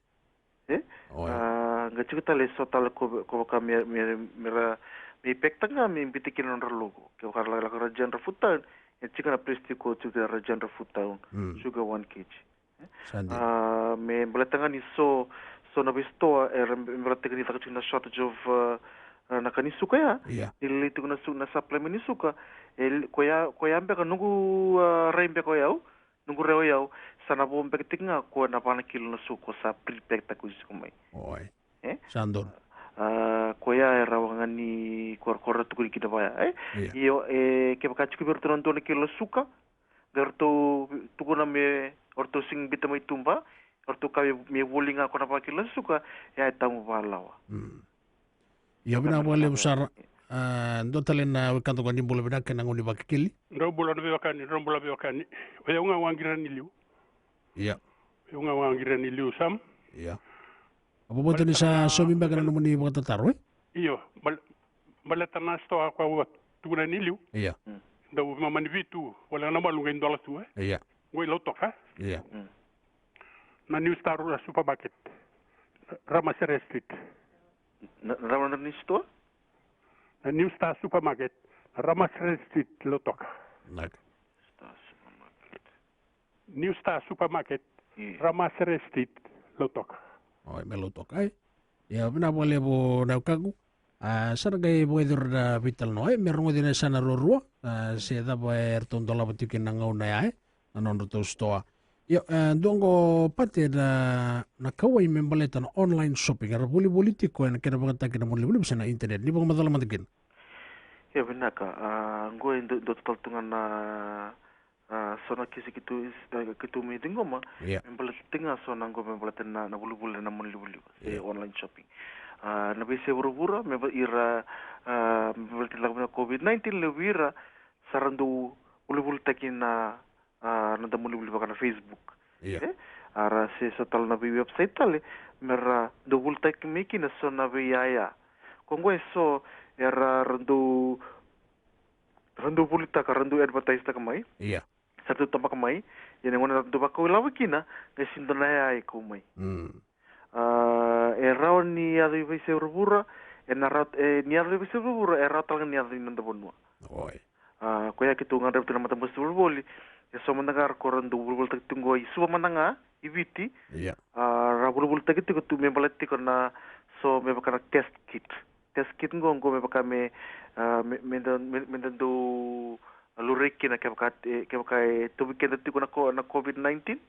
E? Oi. A, qai tiko tale so tale ko, ko vaka me, me, me ra, me pack taki ga me biuta kina na nodra logo. Kevaka ra lako Rajendra Food Town, e tiko na place tiko, tiko Rajendra Food Town. Mm. Sugar one K G. Sa dina. A, me baleta ga ni so, so na vei store, era me baleta ga ni caka tiko na shortage of, a, a, na ka ni suka ya. Ia. Ni lailai tiko na su-, na supply mai ni suka. E, koya, koya beka noqu, a, rai beka o yau, noqu rai o yau, sa na vo beka tiko ga ko na va na kilo na suka ko sa pre-pack taki ko suka mai. Oi. E? Sa donu. A, koya e rawa ga ni ko, ko ra tukuni kina vaya, e? Ia. Io, e, kevaka tiko vei ratou na dua na kilo na suka, qai ratou tukuna me o ratou sega ni biuta mai tuba, o ratou kaya me, me voli ga ko na va kilo na suka, ya e tabu vakalawa. Mm. Io, vinaka vakalevu sara. A, dua tale na wekada qo, ni bula vinaka kei na gauna ni Vakekeli. Drau bula na veiwekani, drau bula veiwekani. O yau ga au a qiri ni liu. Ia. O yau ga au a qiri ni liu, Sam. Ia. A, vovota ni sa saumi beka na nomuni vakatataro, e? Io, bal-, baleta na store ko au a tukuna ni liu. Ia. Mm. Dau mamani vitu, wale na malu qai dola tu, e? Ia. Qo i Lautoka, e? Ia. Mm. Na New Star, a, Supermarket, Ramasere Street. Na, na, na, na New Store? Na New Star Supermarket, Ramasere Street, Lautoka. Naka. Star Supermarket. New Star Supermarket, Io. Ramasere Street, Lautoka. Oi, me Lautoka, e? Ia, vinaka vakalevu na wekaqu. A, sa na qai vakayacori na veitalanoa, e, me rogoci na yasana ruarua, a, se cava e ratou dolava tiko kina na gauna ya, e, na nodratou store. Io, e, dua qo Pate, na, na kauwai me baleta na online shopping, era volivoli tiko ena kena vakayagataki na monalivaliva se na internet. Ni vakamacala mada kina. Io, vinaka. A, qo e dua, dua tale tu ga na, a, so na kisi keitou, e, keitou mai ciqoma. Ia. Me baleta tiko ga so na qo me baleta na, na volivoli na monalivaliva se, ia, online shopping. A, na veiyasai vuravura, me va-, ira, a, me baleta na COVID nineteen, levu vei ira sa ra dau volivolitaki na, a, noda monalivaliva vaka na Facebook. Ia. E? A, ra se so tale na vei website tale, me ra dau volitaki mai kina so na veiyaya. Ko qo e so era, ra dau, ra dau volitaka, ra dau advertise taka mai. Ia. Sa ratou tabaka mai, ia na gauna ratou vakau ilavo kina, qai sega ni dua na yaya e kau mai. Mm. A, e rawa ni yaco i veiyasai vuravura, e na rawa, e, ni yaco i veiyasai vuravura, e rawa tale ga ni yaco i noda vanua. Oi. A, koya keitou gadreva tu na matabose ni volivoli, e so mada ga ra ko ra dau volivolitaki tu qo i Suva mada ga, i Viti. Ia. A, ra volivolitaki tiko tu me baleta tiko na so me vaka na test kit. Test kit qo, qo me vaka me, a, me, me da, me, me da dau laurai kina kevaka, e, kevaka e tauvi keda tiko na ko-, na COVID nineteen,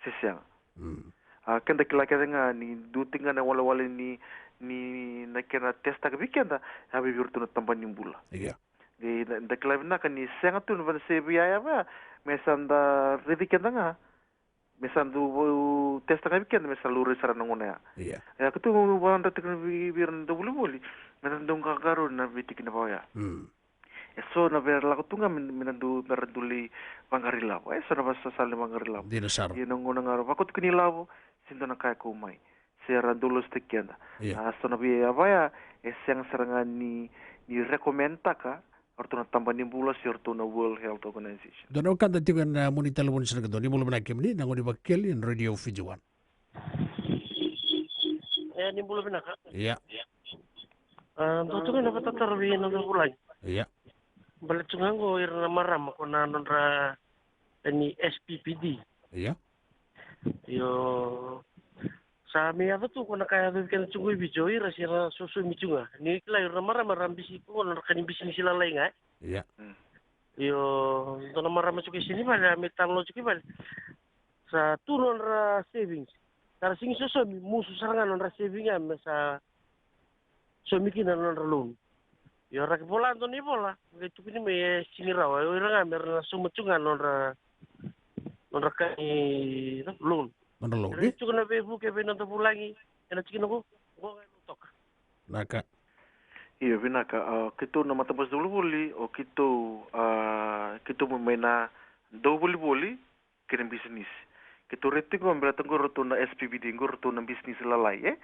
se sega. Mm. A, keda kila kece ga ni dua tiko ga na walewale ni, ni na kena test taka vei keda, ya vei iratou na tabana ni bula. Ia. Ni da, da kila vinaka ni sega tu na vana se vei yaya va, me sa da raici keda ga, me sa dau test taka vei keda, me sa laurai sara na gauna ya. Ia. Ia, keitou vakadra tiko vei, vei ira na dau volivoli, me da dau qaqarauni na veitikina vaka oya. Mm. E so na vei ira lako tu ga me, me na dau, me ra dau lai vaqara ilavo. E so na vei ira sa lai vaqara ilavo. Dina sara. Ia na gauna ga ra vakau tiko na ilavo, sega ni dua na ka e kau mai. se ra dau lositaki keda. Ia. A, so na veiyavaya e sega sara ga ni, ni recommend-taka o ratou na tabana ni bula se o ratou na World Health Organization. Dua na wekada tiko ena moni talevoni, sa na ka dua. Ni bula vinaka kemuni, na gone ni Vakekeli ena Radio Fiji One. E, ni bula vinaka. Ia. A, dua tiko na vakatataro vei noda vulagi. Ia. Baleta tu ga qo ira na marama ko na nodra, e, ni S P P D. Ia. Io, sa mai yaco tu ko na ka yaco vei keda tu qo i Viti, o ira se ra sosomi tu ga. Ni kila ira na marama ra bisi ko na nodra ka ni bisinisi lalai ga, e? Ia. Mm. Io, dua na marama tu qo e Senivale, a mai talanoa tu qo i vale. Sa tu nodra savings. Sa ra sigi sosomi, musu sara ga nodra saving ga me sa somi kina na nodra loan. Io, ra qai vola dua na ivola, qai tukuni mai e sigi rawa, o ira ga me ra na sauma tu ga nodra, nodra ka ni, no, loan. Nodra loan, e? Tukuna vei Vuke, vei noda vulagi ena tikina qo, qo ga e toka. Vinaka. Io, vinaka. A, keitou na matabose ni dauvolivoli, o keitou, a, keitou mai na dauvolivoli kei na bisinisi. Keitou raica tiko baleta qo ratou na S P P D, qo ratou na bisinisi lalai, e?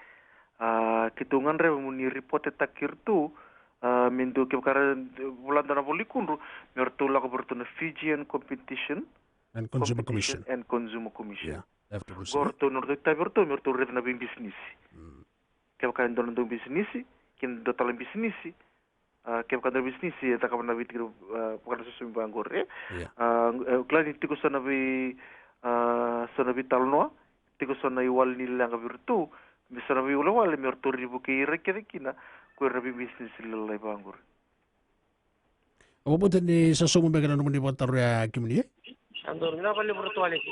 A, keitou gadreva mo ni report-taki iratou, a, me dua kevaka ra vola dua na vola ni kudru, me ratou lako vei ratou na Fijian Competition and Consumer Commission. Competition and Consumer Commission. Yeah, F C C, qo ratou, na ratou itavi ratou, me ratou raica na veibisinisi. Mm. Kevaka e dua na dau bisinisi, kei na dua tale bisinisi, a, kevaka dua bisinisi e cakava na veitikina, a, vaka na sosomi vaqori, e? Ia. A, e, kila ni tiko so na vei, a, so na veitalanoa, tiko so na iwali ni leqa vei iratou, me so na veiwalewale me ratou rai vukei ira kece kina, ko ira na veibisinisi lalai vaqori. Au vakabauta ni sa sauma beka na nomuni vakataro ya kemuni, e? Sa donu, vinaka vakalevu Ratu Aleki.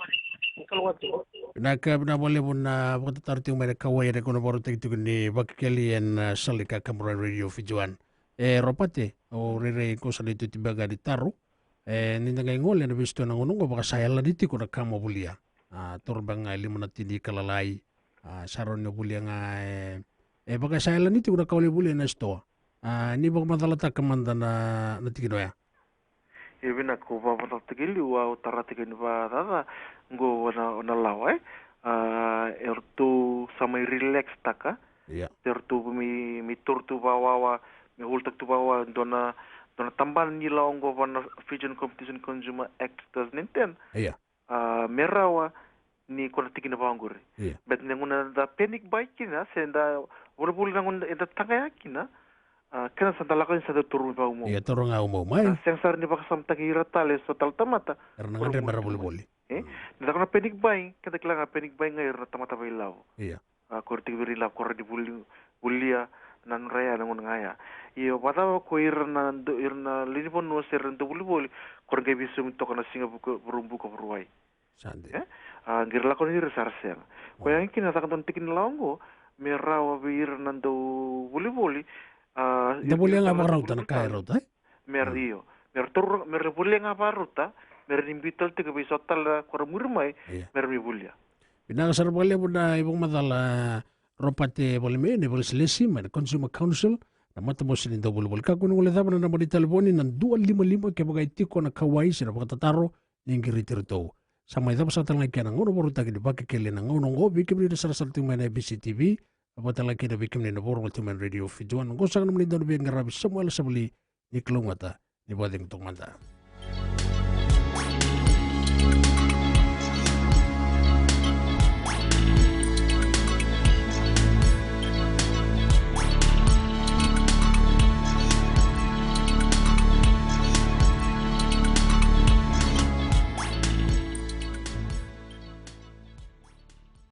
Ni kalougata tiko. Vinaka, vinaka vakalevu na vakatataro tiko mai na kauwai ena gauna vakarautaki tiko ni Vakekeli ena, a, sala ni kakaburaki Radio Fiji One. E, Ropate, au rairai qo sa na itutu beka ni taro. E, ni da qai gole ena veisotoi ena gauna qo, vaka sa yalani tiko na ka mo volia. A, toro beka ga e lima na tini ka lalai. A, sa rawa ni o volia ga, e, e vaka sa yalani tiko na ka o lai volia ena sitoa. A, ni vakamacalataka mada na, na tikina oya. E vinaka, ko vakamacalataka e liu, au tarataka ni vakacaca, qo o na, o na lawa, e. A, e ratou sa mai relax-taka. Ia. E ratou mai, mai taura tu vakawawa, mai holdtaka tu vakawawa, dua na, dua na tabana ni lawa qo va na Fijian Competition Consumer Act two thousand and ten. Ia. A, me rawa ni ko na tikina vaqori. Ia. Baleta na gauna da panic buy kina, se da volivoli na gauna eda taqaya kina, a, kena sa da lako yani sa da taura mai vakaumau. Ia, taura ga umau mai. A, sega sara ni vakasamataki ira tale so tale tamata. Era na gadreva me ra volivoli. E? Mm. Ni da ko na panic buy, keda kila ga panic buy ga ira na tamata vakailavo. Ia. A, ko ira tiko vei ira ilavo ko ra ni voli, volia na nodra ya na gauna ga ya. Io, vakacava ko ira na dau, ira na lewe ni vanua se ira na dau volivoli, ko ra qai veisaumi toka na siga Vuka, Vakaraubuka, Vakarauwai. Sa dina. E? A, qai ra lako ni ira sa ra sega. Ko ya ga kina na caka dua na tikina lawa qo, me rawa vei ira na dau volivoli, a, da volia ga vakarauta na ka e rauta, e? Me ra, io. Me ra taura, me ra volia ga vakarauta, me ra ni biu tale tiko vei so tale ko ra muri mai, ia, me ra mai volia. Vinaka sara vakalevu na ivakamacala, Ropate Valemei, na ivakalesilesi mai na Consumer Council, na matabose ni dau volivoli. Kakua ni guilecava na naba ni talevoni na dua lima lima, kevaka e tiko na kauwai se na vakatataro, ni qiriti iratou. Sa mai cava saka tale ga kina na gauna vakarautaki ni Vakekeli ena gauna oqo, vei kemuni na sarasara tiko mai na F B C T V, vakatalega kina vei kemuni na vakarorogo tiko mai na Radio Fiji One. Oqo saka na nomuni dau ni veiqaravi, Samuela Savali, ni kalougata, ni vakacegu toka mada.